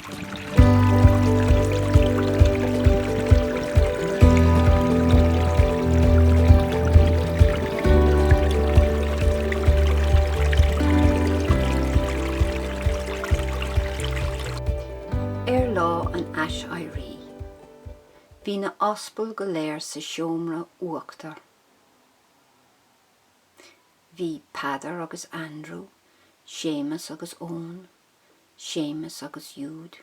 Ar lá an Aiséirí, bhí na h-aspail go léir sa seomra uachtair. Bhí Peadar agus Aindriú, Séamus agus Eoin, Séamus agus Iúd,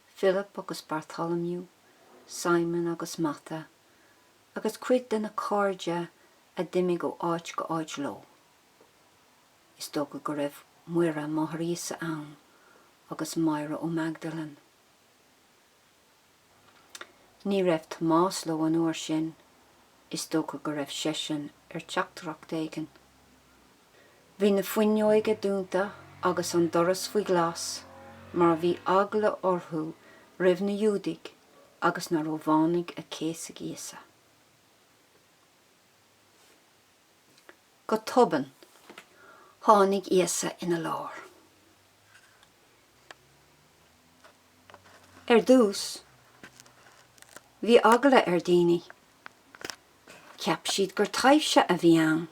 Philip agus Bartholomew, Simon agus Mata, agus cuid de na cairde a d'imigh ó áit go áit leo. Is dócha go raibh Muire máthair Íosa ann agus Máire ó Magdalene. Ní raibh Tomás leo an uair sin, is dócha go raibh seisean ar teachtaireacht éigin. Bhí na fuinneoige dúnta agus an doras faoi ghlas mar bhí eagla orthu roimh na Iúdaigh agus na Rómhánaigh a céasadh Íosa. Go tobann, tháinig Íosa ina lár. Ar dtús, bhí eagla ar daoine. Cheap siad gur taibhse a bhí ann.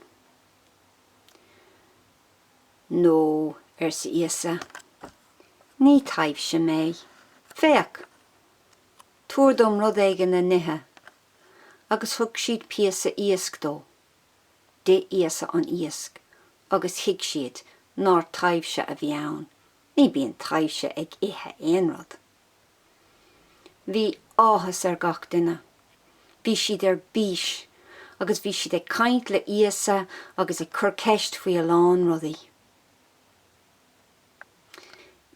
No, arsa Íosa, ní taibhse mé. Féach! Tabhair dom rud éigin le n-ithe. Agus thug siad píosa iasc dó. D'ith Íosa an iasc agus thuig siad nár taibhse a bhí ann. Ní bíonn taibhse ag ithe aon rud. Bhí áthas ar gach duine. Bhí siad ar bís agus bhí siad ag caint le Íosa agus ag cur ceist faoi a lán rudaí.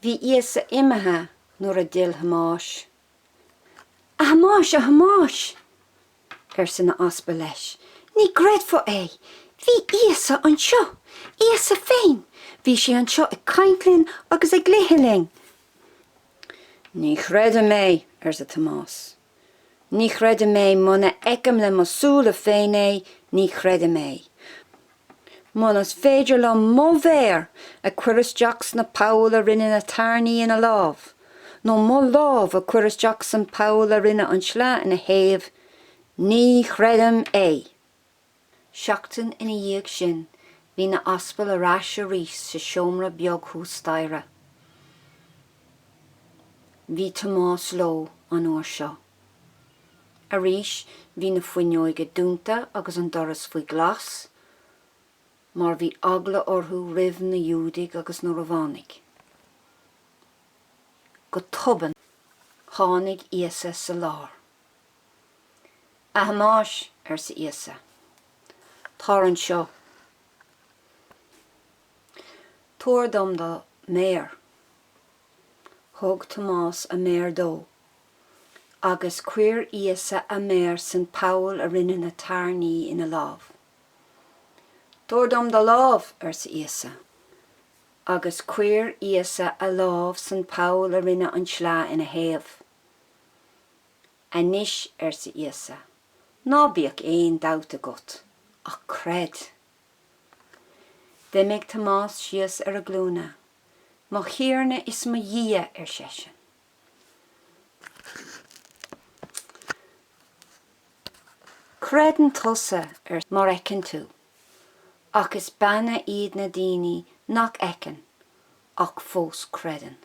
Bhí Íosa imithe nuair a d'fhill Thomáis. A Thomáis, a Thomáis! arsa na h-aspail leis. Ní gcreidfeá é! Bhí Íosa anseo! Íosa féin! Bhí sé anseo ag caint linn agus ag ithe linn! Ní chreidim é, arsa Tomás. Ní chreidim é muna fheicim le mo súile féin é, ní chreidim é. Munas féidir liom mo mhéar a chuir isteach sna poll a rinne na tairní ina lámh, nó mo lámh a chuir isteach san poll a rinne an sleá ina thaobh, ní chreidim é! Seachtain ina dhiaidh sin bhí na h-aspail ar ais arís sa seomra beag thuas staighre. Bhí Tomás leo an uair seo. Arís bhí na fuinneoige dúnta agus an doras faoi ghlas mar bhí eagla orthu roimh na Iúdaigh agus na Rómhánaigh. Go tobann tháinig Íosa sa lár. A Thomáis, arsa Íosa, tar anseo. Tabhair dom do mhéar. Thug Tomás a mhéar dó. Agus chuir Íosa a mhéar san poll a rinne na tairní ina lámh. Tabhair dom do lámh, arsa Íosa. Agus chuir Íosa a lámh san poll a rinne an sleá ina thaobh. Anois, arsa Íosa, ná bíodh aon dabht agat, ach creid. D'imigh Tomás síos ar a ghlúine. Mo Thiarna is mo Dhia, ar seisean. Creideann tusa mar fheiceann tú, ach is beannaithe iad na daoine nach fheiceann ach fós creideann.